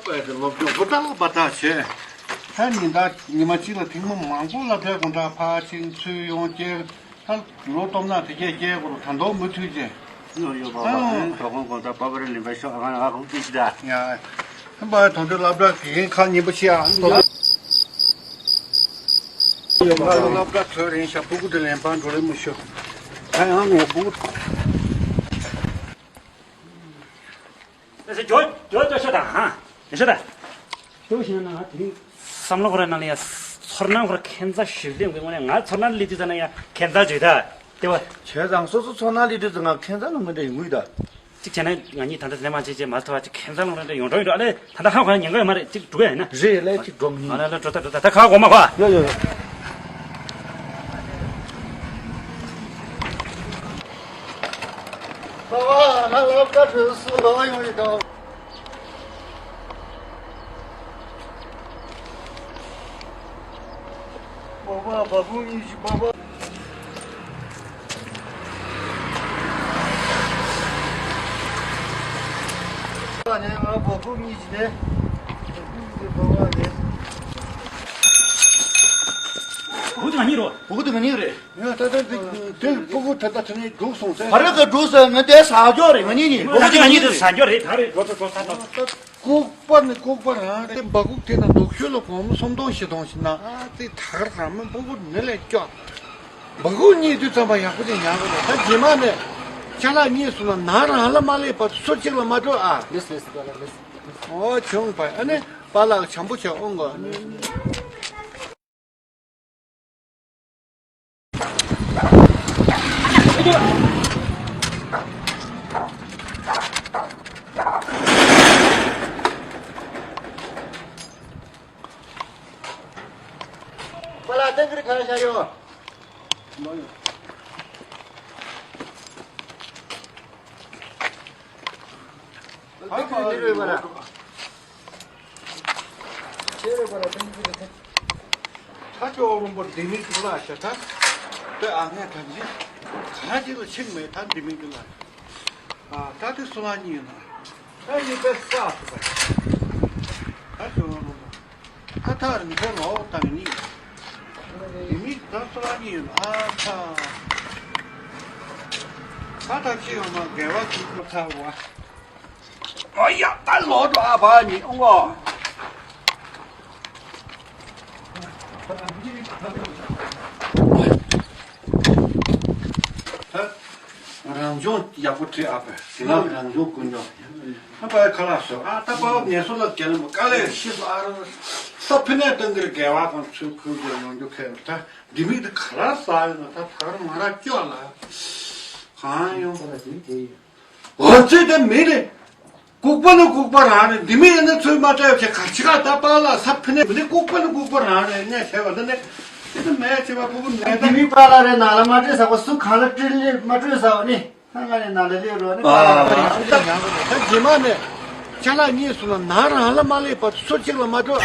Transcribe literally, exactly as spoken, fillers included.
པའི་སློབ་སྦྱོང་ཧུར་ཐག་ལ་འབད་ཐག་བྱས། ད་ཉིན་ལྟར་ཉི་མ་གཅིག་ལ་ཐེངས་མ་མང་པོ་སློབ་གྲྭའི་སྒོ་འགྲམ་ཕར་ཕྱིན་ཚུར་ཡོང་བྱས། ད་ལོ་སྟོང་ན་དེ་གས་སྐྱེལ་དགོས་རུ་ད་དོག་མུ་མཐུད་བྱས། ཡོ་ཡོ་པ་པ་ཨང་། ཨང་། དོ་དགོང་དགོང་དག་པ་པ་རེ་ལིང་པ་ཤོག་ཨ་ང་ང་ཁོང་སྐྱིད་ཀྱི་ད། ཡ། ཧམ་པ་དོན་དུ་སློབ་གྲྭ་དེ་གས་ཁག་ཉིན་པོ་ཤི་ཨ། ཡོ་ཡོ་པ་པ་སློབ་གྲྭ་ཚོ་རིང་ཤ་ཕྲུ་གུ་དེ་ལེན་པ་འགྲོ་ལེ་མི་ཤོག་ད་ཡང་ངས་ཕྲུ་གུ། ཨེ་ཟེར་འགྱོ་འགྱོ་འགྱོ་ཤོག་དང་ཧང་། འགྱོ་ཤོག་དང་། ཤོག་ཤེས་ན་དེ་རིང་། བསམ་བློ་ཁོ་ར་ནང་ལ་ཡ། ཚོར་སྣང་ཁོ་ར་ཁྱད་མཚར་ཞིག་སླེབས་དགོས་ངོ་ནས་ང་ཚོར་སྣང་སླེབས་དུས་ཙ་ན་ཡ་ཁྱད་མཚར་བརྗོད་ད། དེ་བ། བྱས་ཙང་སོ་སོ་ཚོར་སྣང་སླེབས་དུས་ཙ་ང་ཁྱད་མཚར་ལ་མི་འདྲ་ཡིན་ངུས་ད། གཅིག་བྱས་ན་ང་གཉིས་ད་ལྟ་དེ་ནས་མ་བྱས་བྱས་མ་ཐུབ་པ་གཅིག་ཁྱད་མཚར་ལ་མི་འདྲ་ཡོང་འགྲོ་ཡོང་འགྲོ་ཨ་ལས་ད་ལྟ་ཧ་གོ་ན་ཉན་ག་ཡོད་མ་རེད་གཅིག་འགྲོ་ག་ཡིན་ན། རེད་ལས་གཅིག་འགྲོ་ངེས་ཡིན། ང་ལ་ལ་འགྲོ་ད་འགྲོ་ད་ད་ཁ་གོ་མ་གོ་ཨ། ཡོ་ཡོ་ཡོ། ལ་ལ་བཀའ་འཁྲོལ་སུ་ལ་ཡོང་ཡོད་དང་། བ་བ་བ་བུ་གཉིས་ཀྱི་བ་བ། ནས་ང་བ་བུ་གཉིས་ཀྱི་ནས། བ་བུ་གཉིས་ཀྱི་བ་བ་ནས། བུ་དེ་ང་གཉིས་རོ། བུ་དེ་ང་གཉིས་རེད། ཡ་ད་ད་དེ་དེ་ཕྲུ་གུ་ད་ད་དེ་ནས་འགྲོ་སོང་ཟེར། བར་ག་འགྲོ་ཟེར་ང་དེ་ཟ་རྒྱུ་རེད་ང་གཉིས་ནི། བུ་དེ་ང་གཉིས་རེད་ཟ་རྒྱུ་རེད་ད་རེད་འགྲོ་འགྲོ་འགྲོ་ད་ད། ལྐུགས་པ་ནི་ལྐུགས་པ་རང་རེད། སྦ་ཁུག་དེ་ན་སྡུག་ཤོས་ལ་སྒོར་མོ་སུམ་སྟོང་བཞི་སྟོང་ཞིག་ན་ཨ་ཙི་ད་ག་རང་མི་སྤུ་གུ་ནི་ལས་སྐྱོ། སྦ་ཁུག་གཉིས་དུས་ཙམ་པ་ཡག་པོ་ཅིག་ཉར་དགོས་རེད། ད་རྗེས་མ་ནས་ཅ་ལག་གཉིས་སོང་ན་ནང་རང་ལ་མ་སླེབས་བར་སུ་གཅིག་ལ་མ་འགྲོ་ཨ། ལེས་ལེས་པ་ལ་ལེས། ཨོ་བྱུང་བ་ཨ་ནི་པཱ་ལགས་བྱམས་པོ་བྱས་ཨོ་མགོ། པཱ་ལགས་ཏན་ཀིར་ག་རེ་བཞག་ཡོད། ཨ་ཁུ་འདི་རེད་པ་ལགས། ཁྱེད་རེད་པ་ལགས་ཏན་ཀིར་དེ། ད་ཅོག་རོང་པོ་ལྡེ་མིག་ཏུ་ལ་ཤ་ཐ། དེ་ཨ་ངས་ད་ཅི་གང་ཅི་ལ་ཆིག་མེད་ད་ལྡེ་མིག་ཏུ་ལ། ཨ་ད་དེ་སུ་ལ་གཉིས་ཡིན་ན། ད་ཡིན་པས་ས་སུ་པ། ད་ཅོག་རོང་པོ། ད་ཐག་རིང་པོ་ལོག་བཏང་གཉིས། ལྡེ་མིག་ད་སུ་ལ་གཉིས་ཡིན་ན་ཨ་ཐ། ད་ད་ཅི་ཡོང་ན་དགེ་བ་ཅིག་ཐོབ་ཚར་བ། ཨ་ཡ་ད་ལོག་འགྲོ་ཨ་བ་ཉི་ཨོང་ཨོ། ད་རང་བྱུང་ཡག་པོ་བྲིས་ཨ་བས་དེ་ལ་རང་བྱུང་ཀུན་འབྱུང་ཨ་བས་ཁ་ལག་བཟོ་ཨ་ད་པ་ངལ་གསོ་ལ་རྒྱལ་མོ་དཀའ་ལས་ཤི་སོ་ཨ་རོ། ས་ཕི་ནས་སྟོན་གྱི་རྒྱལ་བ་དང་ཚུལ་ཁུར་གྱི་ཡོང་རྒྱུ་ཁས་ད་འདི་མིག་ད་ག་ལ་ཟ་ཡོད་ན་ད་ད་རུང་ང་ར་སྐྱོ་ལ་གང་ཡོང་། ཨོ་ཙི་དེ་མི་རེད། ལྐུགས་པ་ནི་ལྐུགས་པ་རང་རེད། འདི་མི་ཡིན་ན་ཚོད་མ་སྤྲད་བྱས་ག་ཅི་ག་ད་པཱ་ལགས་ས་ཕི་ནས་མི་ནི་ལྐུགས་པ་ནི་ལྐུགས་པ་རང་རེད་ངས་བྱས་པ་འདི་ནི། དེ་ནི་མེད་བྱས་པ་ཕུ་གུ་མེད་ད། འདི་མི་པཱ་ལགས་རེད་ནང་ལ་མ་སྤྲད་ཟ་བ་སུ་གང་ལ་སྤྲད་ལེ་མ་སྤྲད་ཟ་བ་ནི་ད་ང་རེད་ནང་ལ་སླེབས་རོགས་ནི་པཱ་ལགས་རེད། ད་རྗེས་མ་ནས་ཅ་ལག་གཉིས་སོང་ན་ནང་རང་ལ་མ་སླེབས་བར་སུ་གཅིག་ལ་མ་སྤྲོད་ཨ།